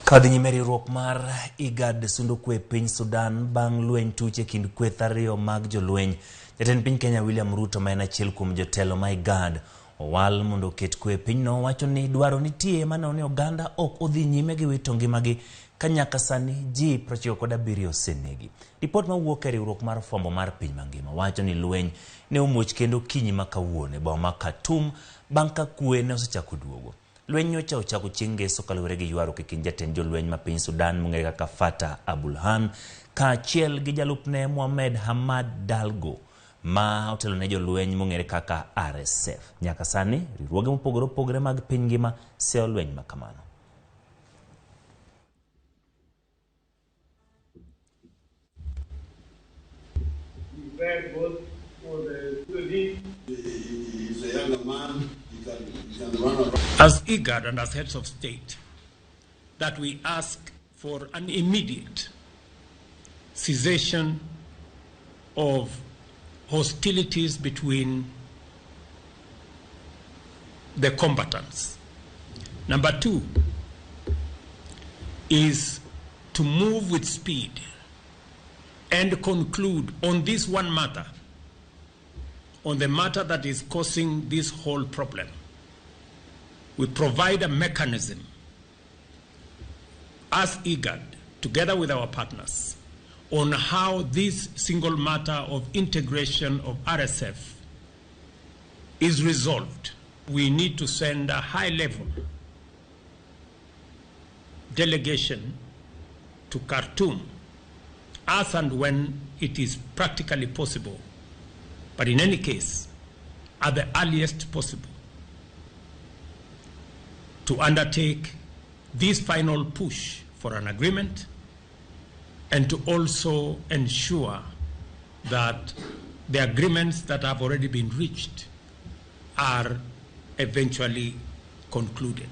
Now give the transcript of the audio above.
Kadhi nyime, riwruok mar IGAD sundo kwe e piny Sudan bang' lweny tuch e kind kweth ariyo mag jolweny. Jatend piny Kenya William Ruto, ma en achiel kuom jotelo ma IGAD owal mondo oket kwe e pinyno, wacho ni dwaro nitie maneno ni oganda ok odhi nyime gi wito ngimagi ka nyaka sani ji 97 osenegi. Ripot mawuok e riwruok mar fwambo mar piny mangima wacho ni lweny ne omuoch kendo okinyi ma kawuono e boma ma Khartoum bang' ka kwe ne osechako duogo. Lweny nyocha ochako chieng' ngeso kaluwore gi ywaruok e kind jatend jolweny ma piny Sudan mong'ere kaka Fatah Abulhan kaachiel gi jalupne Mohamed Hamad Dalgo ma otelo ne jolweny mong'ere kaka RSF. Nyaka sani, riwruoge mopogore opogore mag piny ngima seyo lweny ma kamano. Prepared both for the Sudanese. He's a younger man. He can run around. As IGAD and as heads of state, that we ask for an immediate cessation of hostilities between the combatants. Number two is to move with speed and conclude on this one matter, on the matter that is causing this whole problem. We provide a mechanism as IGAD, together with our partners, on how this single matter of integration of RSF is resolved. We need to send a high level delegation to Khartoum as and when it is practically possible, but in any case, at the earliest possible, to undertake this final push for an agreement and to also ensure that the agreements that have already been reached are eventually concluded.